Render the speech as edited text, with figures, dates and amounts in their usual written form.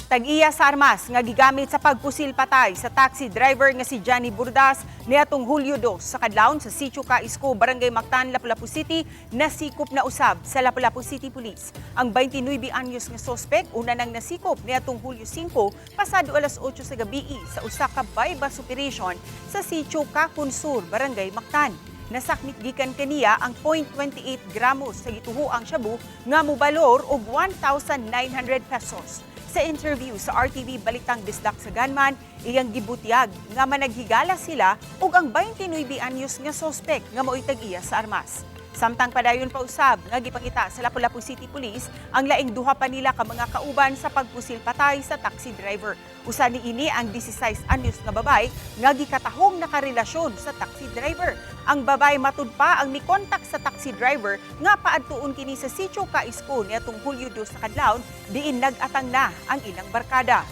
Tag-iya sa armas nga gigamit sa pagpusil patay sa taxi driver nga si Johnny Burdas niadtong Hulyo 2 sa kadlawon sa Sitio Kaisco, Barangay Mactan, Lapu-Lapu City, nasikop na usab sa Lapu-Lapu City Police. Ang 29 anyos nga sospek una nang nasikop niadtong Hulyo 5 pasado alas 8 sa gabi sa usa ka buy-bust operation sa Sitio Kakunsur, Barangay Mactan. Nasakmit gikan kaniya ang 0.28 gramos sa gituhoang shabu nga mobalor og 1,900 pesos. Sa interview sa RTV Balitang Bisdak sa gunman, iyang gibutyag nga managhigala sila ug ang 29 anyos nga sospek nga mao'y tag-iya sa armas. Samtang padayon pa usab nga gipangita sa Lapu-Lapu City Police ang laing duha pa nila ka mga kauban sa pagpusil patay sa taxi driver. Usa niini ang 16 anyos nga babay nga gikatahong nakarelasyon sa taxi driver. Ang babay matud pa ang mikontak sa taxi driver nga paadtuon kini sa Sitio Kaisco niadtong Hulyo 2 sa kadlawon, diin nag-atang na ang ilang barkada.